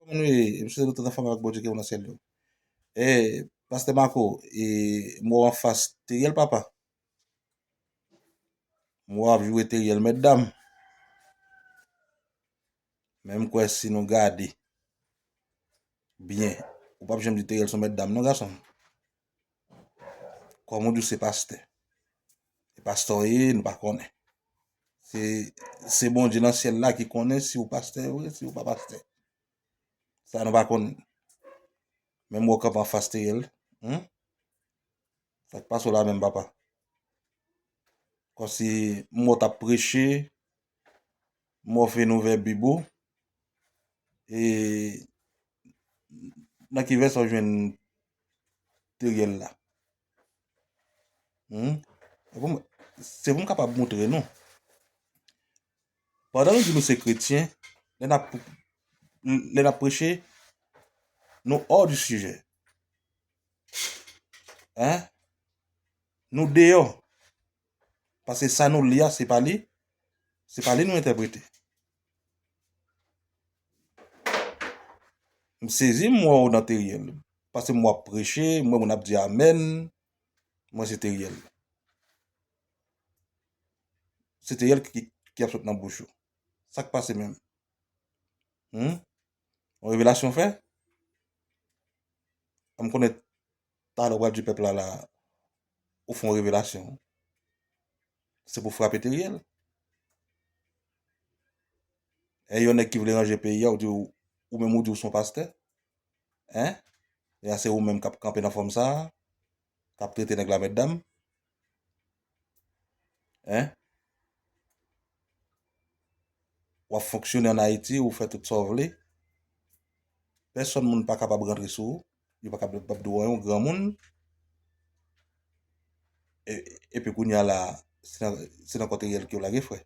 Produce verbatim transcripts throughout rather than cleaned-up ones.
Kòman nou ye? M swete nou tout anfòm avèk Bondye ki nan syèl yo. E, pastè Marco, e, m wè w anfas Teriel, papa. M wè w ap joure Teriel, mètdam. Men m kwè si nou gade byen, ou p ap janm di Teriel se yon mètdam, non, gason m. Kòm ou di w se pastè. E pastè w ye, nou pa konnen. Se, se Bondye nan syèl la ki konnen si w pastè vre, si w pa pastè. Sa nou pa konnen. Men m wè w kanpe anfas Teriel. Hmm? Sa k pase w la menm, papa? Kòmsi m wè w t ap preche, m wè w vin ouvè Bib ou. E nan ki vèsè w jwenn Teriel la? Hmm? Se pou m, se pou m kapab montre nou. Pandan nou di nou se kretyen, lè n ap, lè n ap preche, nou hors du sujet. Hein? Nou deyò. Paske sa nou li a, se pa li, se pa li nou entèprete. M sezi, m wè w nan Teriel. Paske m wè w ap preche, m wè moun ap di amèn, m wè se Teriel. Se Teriel ki, ki ap sot nan bouch ou. Sa k pase menm? Hmm? Yon revelasyon fè? M konnen talè w pral di pèp la la, ou fè yon revelasyon. Se pou frape Teriel. E yon nèg ki vle ranje peyi a, ou di w, ou menm ou di w se yon pastè? Hein? E a se ou menm k ap kanpe nan fòm sa a, k ap trete nèg la mètdam? Hein? W ap fonksyone ann Ayiti, ou fè tout sa w vle. Pèsonn moun pa kapab rantre sou ou, yo pa kapab di w anyen, w granmoun. E, epi kounye a la, se nan, se nan kò Teriel ke w lage, frè.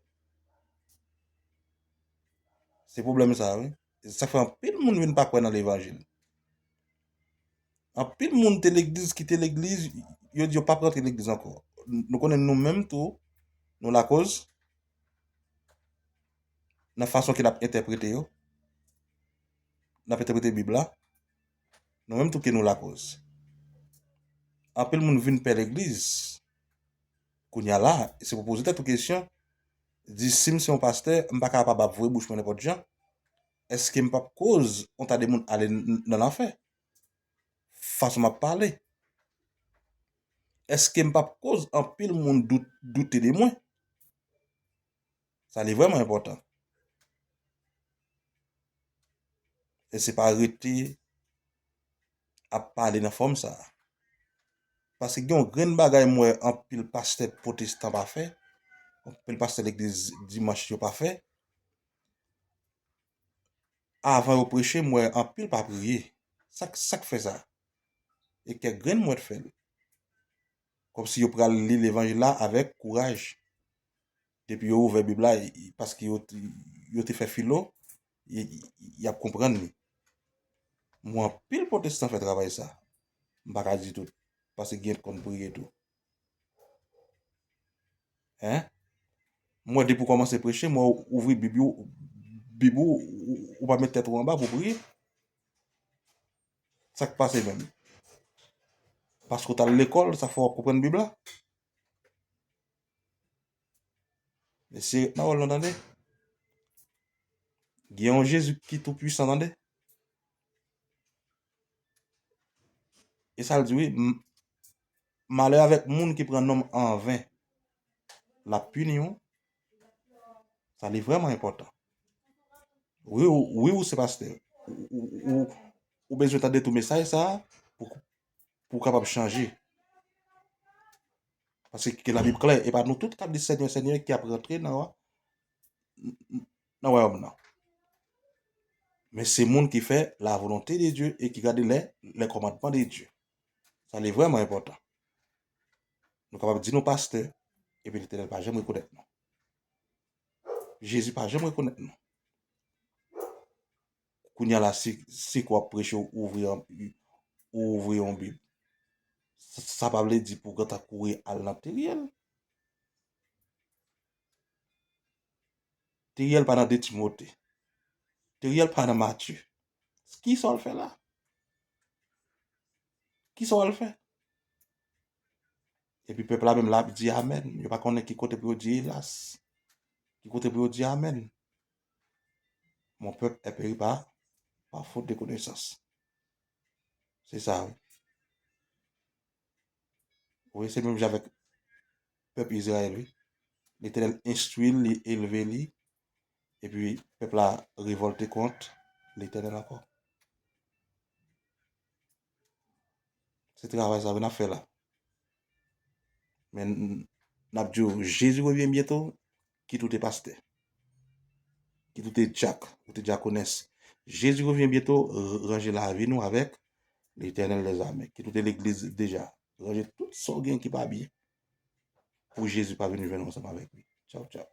Se pwoblèm sa, wi. Se sa k fè anpil moun vin pa kwè nan levanjil. Anpil moun te legliz, kite legliz, yo di yo p ap rantre legliz ankò. Nou konnen nou menm tou, nou lakòz nan fason ke n ap entèprete yo, n ap entèprete Bib la, nou menm tou ke nou lakòz. Anpil moun vin pè legliz. Kounye a la, se pou poze tèt ou kesyon, di si m se yon pastè, m pa kapab ap voye bouch mwen nenpòt jan, èske m p ap koz yon ta de moun ale n, n, nan lanfè? Fason m ap pale. Èske m p ap koz anpil moun dout, doute de mwen? Sa li vrèman enpòtan. E se pa rete ap pale nan fòm sa a. Paske gen yon grenn bagay m wè anpil pastè pwotestan pa fè, anpil pastè legliz dimanch yo pa fè. Avan yo preche, m wè anpil pa priye. Sa k, sa k fè sa? E kèk grenn m wè t fè l. Kòmsi yo pral li levanjil la avèk kouraj. Depi yo ouvè Bib la, i, i, paske yo, yo te fè filo, y, y, y ap konprann li. M wè anpil pwotestan fè travay sa. M pa ka di tout, paske gen k konn priye tou. Hein? M wè depi w kòmanse preche, m wè w ouvri Bib ou, Bib ou, ou, ou pa met tèt ou anba pou w priye. Sa k pase menm? Paske w t al lekòl, sa fè w ap konprann Bib la? Mesye, ret nan wòl nou, tande. Gen yon Jezi ki tou pwisan, tande. E sa l di, wi, m, malè avèk moun ki pran non m anven. L ap pini w. Sa li vrèman enpòtan. Wi, ou, wi, ou se pastè. Ou, ou, ou, ou bezwen tande tou mesaj sa a pou, pou w kapab chanje. Paske Labib klè, e pa nou tout k ap di Senyè, Senyè ki ap rantre nan, nan wayòm nan. Men se moun ki fè la volonté de Dieu e ki gade les, les commandements de Dieu. Sa li vrèman enpòtan. Nou kapab di nou pastè, epi Letènèl pa janm rekonèt nou. Jezi pa janm rekonèt nou. Kounye a la, si, si w ap preche, ou ouvri yon, ou ouvri yon Bib. Sa, sa pa vle di pou w gentan kouri al nan Teriel. Teriel pa nan de Timote. Teriel pa nan Matye. Kisa w al fè la? Kisa w al fè? Epi pèp la menm la ap di amèn. Yo pa konnen ki kote pou yo di elas. Ki kote pou yo di amèn. Mon peuple est péri par, par faute de connaissance. Se sa, wi. Wi, se menm jan avèk pèp Izrayèl, wi. Letènèl enstwi l, li elve li, epi pèp la revòlte kont Letènèl ankò. Se travay sa wi n ap fè la. Men n ap di w, Jezi revyen byento, kit ou te pastè, kit ou te dyak, ou te dyakonès. Jezi revyen byento, r- ranje lavi nou avèk Letènèl dèzame. Kit ou te legliz deja, ranje tout sa w gen ki pa byen pou Jezi pa vin jwenn w ansanm avèk li. Tchaw, tchaw.